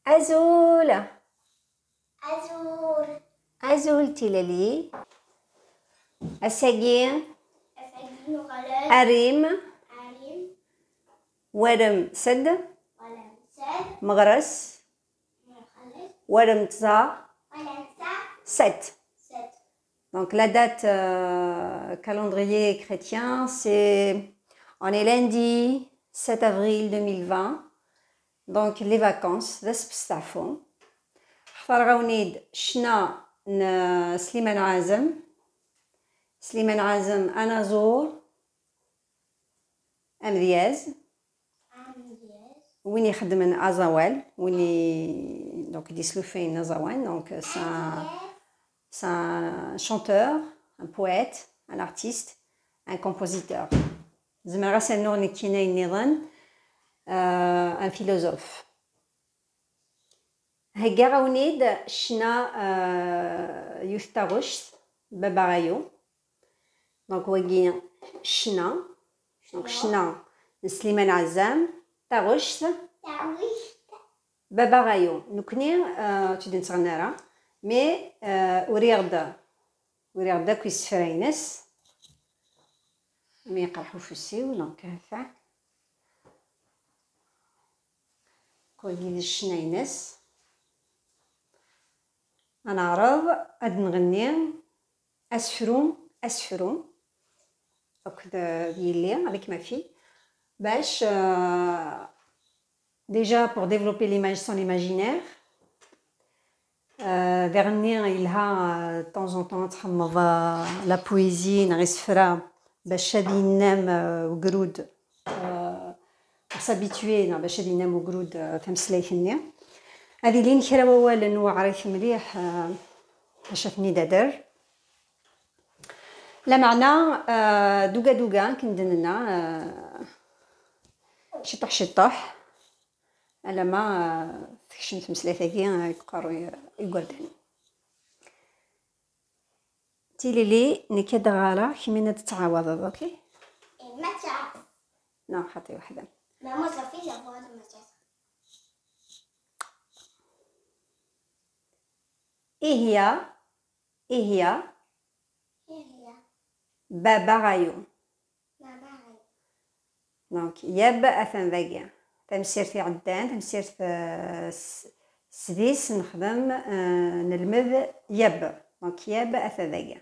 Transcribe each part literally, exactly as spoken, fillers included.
Azul! Azul! Azul tilelli! Ass-agi, ass-agi nuɣal-d arim, arim, warem sed, warem sed, meɣres, meɣres, warem tẓa, warem tẓa, set. Set. Donc la date, euh, calendrier chrétien, c'est, on est lundi sept avril deux mille vingt. Donc les vacances, d asebseɛfu. Xtareɣ-awen-id ccna n Sliman Ɛazem. Sliman Ɛazem, anaẓur amedyaz. Win ixeddmen aẓawal, win i, donc, i d-yeslufayen aẓawan, donc, c'est un, c'est un chanteur, un poète, un artiste, un compositeur. Zemreɣ ad s-rnuɣ nekkini ayen nniḍen, euh, un philosophe. Heggaɣ-awen-id ccna, euh, yiwet taɣect, Baba Ɣayu. Donc wagi ccna, donc ccna n Sliman Ɛezzam, taɣect, taɣect, Baba Ɣayu. Nekni, euh, ur tt-id-nettɣenni ara, mais, euh, uriɣ-d, uriɣ-d akk isefra-ines. Mi yeqreḥ ufus-iw, donc, ha-t-a. Wagi d ccna-ines. Ad neɛreḍ ad nɣenni asefru, asefru, akked, euh, yelli, avec ma fille, bac, euh, déjà pour développer l'image, son imaginaire. Euh, d aɣenni yelha, euh, de temps en temps ad txemmeḍ, euh, la poésie neɣ isefra bac ad yennam, euh, ugrud, euh, pour s'habituer, neɣ bac ad yennam ugrud, euh, tameslayt-nni. Ad ilin kra wawalen weɛrit mliḥ, euh, bac ad ten-id-ader. Lameɛna, euh, duga duga, akken d-nenna, euh, ciṭuḥ ciṭuḥ, alamma, euh, tekcem tmeslayt-agi, euh, deg uqerruy, euh, igerdan. Tilili, nekk ad d-ɣɣareɣ, kemmini ad d-tettɛawadeḍ, ok? Eh, ma tt-ɛass. Non, xaṭi weḥd-m. Ma ma ẓafit, la voix de ma tt-ɛass. Ihya, ihya. Ihya. Baba Ɣayu. Baba Ɣayu. Donc, yab atan dagi. Tamsirt iɛeddan, tamsirt, euh, s-, sdis nexdem, euh, nelmed yab. Donc, yab atan dagi.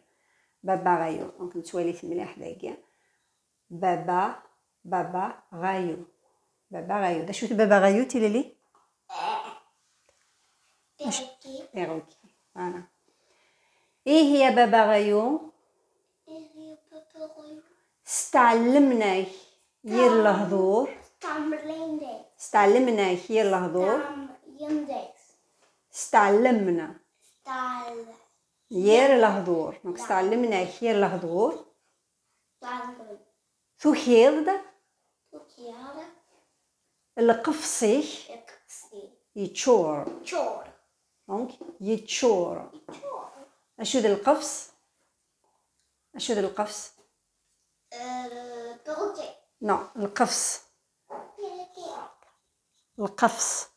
Baba Ɣayu. Donc, nettwali-t mliḥ dagi. Baba, Baba Ɣayu. Baba Ɣayu. D acu-t Baba Ɣayu, tilili? Perroquet. Perroquet. Voilà. Ihya Baba Ɣayu. Ihya Baba Ɣayu. Stɛellemen-ak yir lehdur. Stɛellemen-ak. Stɛellemen-ak yir lehdur. Stɛellemen. Stɛellemen. Stɛellemen. Yir lehdur. Donc, stɛellemen-ak yir lehdur. Tukiḍ-d. Tukiḍ. Lqefṣ-ik. Lqefṣ-ik. Yeččur. Yeččur. Donc, yeččur. Yeččur. Acu d lqefṣ? Acu d lqefṣ? Euh, perroquet. Non, lqefṣ. Perroquet. Lqefṣ.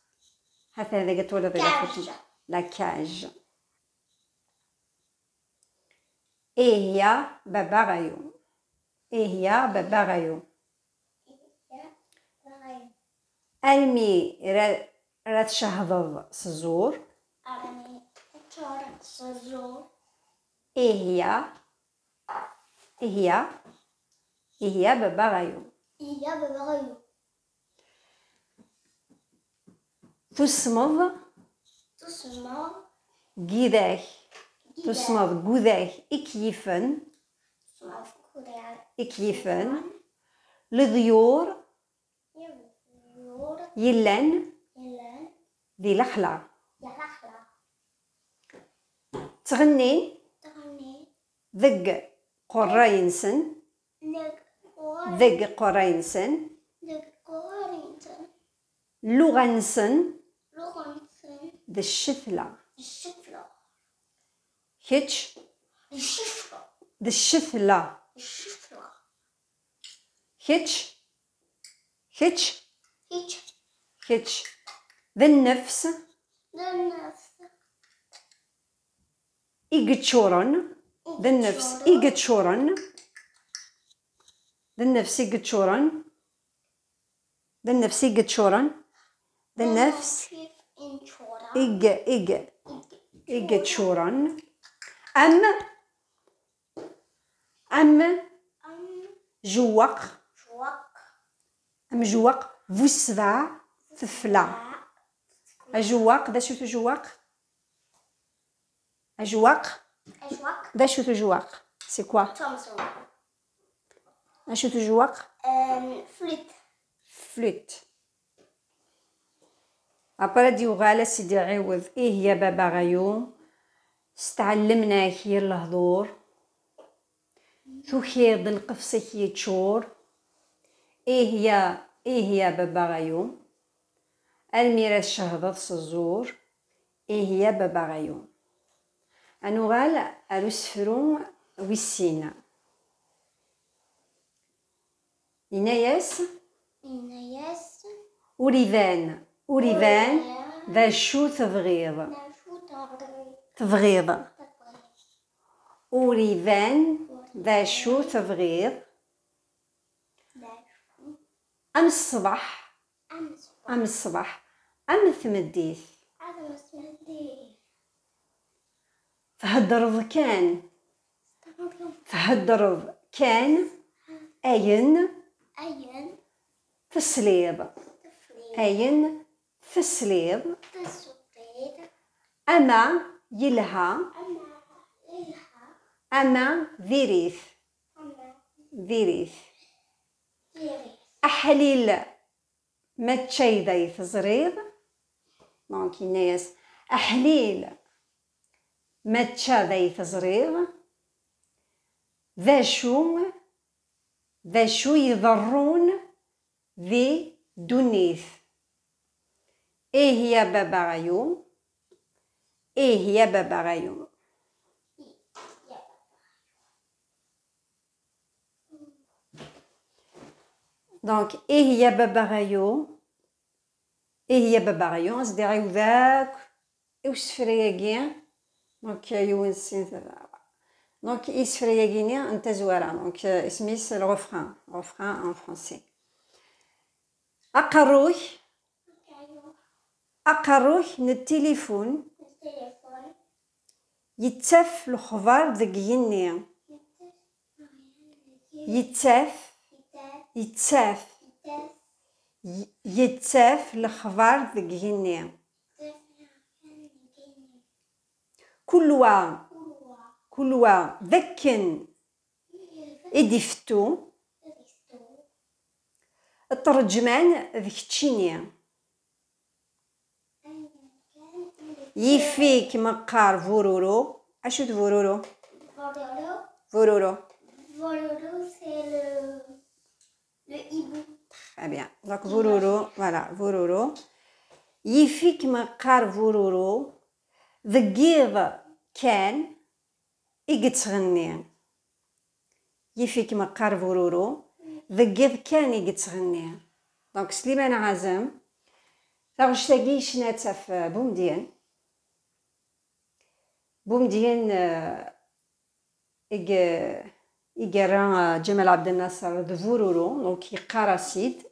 Hata dagi twalaḍ la cage. La cage. Ihya Baba Ɣayu. Ihya Baba Ɣayu. Almi ra, ra tcehdeḍ s ẓẓur. Almi tcehdeḍ s ẓẓur. Ihya, ihya, ihya Baba Ɣayu. Ihya Baba Ɣayu. Tusmeḍ. Tusmeḍ. Gidak. Gidak. Tusmeḍ gudak i k-yifen. Tusmeḍ gudak i k-yifen. Leḍyur. Leḍyur. Yellan. Yellan. Di lexla. Di lexla. Ttɣennin. Ttɣennin. Deg qerray-nsen. Deg qerray. Deg qerray-nsen. Deg qerray-nsen. Lluɣa-nsen. Lluɣa-nsen. D ccetla. D ccetla. Kečč. D ccetla. D ccetla. D ccetla. Kečč. Kečč. Kečč. Kečč. D nnefs. I yeččuren. D nnefs i yeččuren. D nnefs i yeččuren. D nnefs i yeččuren. D nnefs i y-, i y-, i yeččuren. Am, am jewwaq. Am jewwaq bu ssbeɛ tefla. Ajewwaq, d acu-t ujewwaq? Ajewwaq? Ajewwaq? D acu-t ujewwaq? C'est quoi? Thompson. Acu-t ujewwaq? Euh, flûte. Flûte. Après, ad yuɣal ad s-d-iɛiwed: ih ya baba ɣayu, stɛellemn-ak yir lehdur, tukiḍ-d lqefṣ-ik yeččur, ih ya, ih ya baba ɣayu, almi ara tcehdeḍ s ẓẓur, ih ya baba ɣayu. Ad nuɣal ar usefru wis sin. Yenna-yas. Yenna-yas. Ur iban, ur iban d acu tebɣiḍ. D acu tebɣiḍ. Tebɣiḍ. Ur iban d acu tebɣiḍ. D acu? Am ṣṣbeḥ. Am ṣṣbeḥ. Am ṣṣbeḥ. Am tmeddit. Am tmeddit. Theddreḍ kan. Theddreḍ kan ayen, ayen tesliḍ. Tesliḍ. Ayen tesliḍ. Tesliḍ. Ama yelha. Ama yelha. Ama diri-t. Ama diri-t. Diri-t. Aḥlil mačči d ay teẓriḍ. Donc, yenna-yas: aḥlil mačči d ay teẓriḍ. D acu, d acu iḍerrun di ddunit? Ih ya baba ɣayu, ih ya baba ɣayu. Donc, ih ya baba ɣayu, ih ya baba ɣayu, ad s-d-iɛiwed akk i usefra-agi. Donc, yiwen, sin, tlata. Donc, isefra-agi-ni n tazwara. Donc, euh, isem-is le refrain. Refrain en français. Aqerruy, aqerruy n tilifun yettaf lexbar deg yigenni. Yettaf, yettaf, y-, yettaf lexbar deg yigenni. Kul wa, kul wa d akken i d-ifettu ṭṭreǧman d keččini. Yif-ik meqqar bururu. Acu d bururu? Bururu. Bururu. Bururu, c'est le, le hibou. Très bien. Donc, bururu, voilà, bururu. Yif-ik meqqar bururu, deg yiḍ kan i yettɣenni. Yif-ik meqqar bururu, deg yiḍ kan i yettɣenni. Donc, Sliman Ɛazem, taɣect-agi yecna-tt ɣef, euh, Bumedyen. Bumedyen, euh, i ye-, i yerra, euh, Ǧamal Ɛebd Nnaṣer d bururu, donc yeqqar-as-id.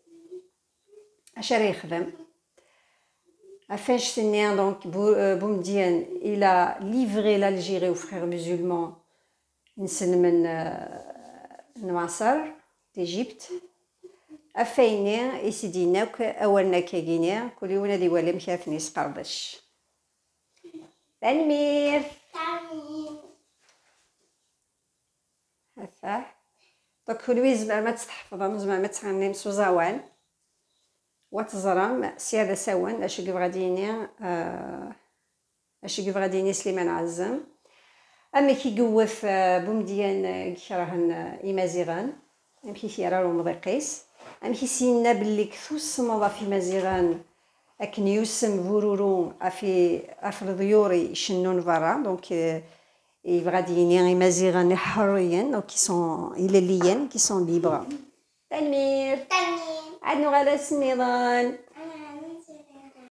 Acu ara yexdem? Ɣef annect-nni, donc, Bu-, euh, Bumedyen, il a livré l'Algérie aux frères musulmans, inselmen, euh, n Maṣer, d'Égypte. Ɣef wayenni i s-d-yenna akk awalen akkagini, kul yiwen ad iwali amek ara ten-yesqerdec. Tanemmirt. Tanemmirt. Ata. Donc, kunwi tzemrem ad tḥefḍem, tzemrem ad tɣennim s uẓawan. Wa teẓram, sya d asawen, d acu i yebɣa ad yini, euh, d acu i yebɣa ad yini Sliman Ɛazem. Amek i yewwet, euh, Bumedyen, euh, i ikerhen, euh, Imaziɣen, amek i t-yerra ar umḍiq-is, amek i s-yenna belli tusmeḍ ɣef Imaziɣen akken yusem bururu ɣef i-, ɣef leḍyur icennun berra, donc, euh, yebɣa ad yini Imaziɣen iḥerriyen, donc, qui sont ilelliyen, qui sont libres. Tanemmirt. Tanemmirt. Ad nuɣal ass nniḍen.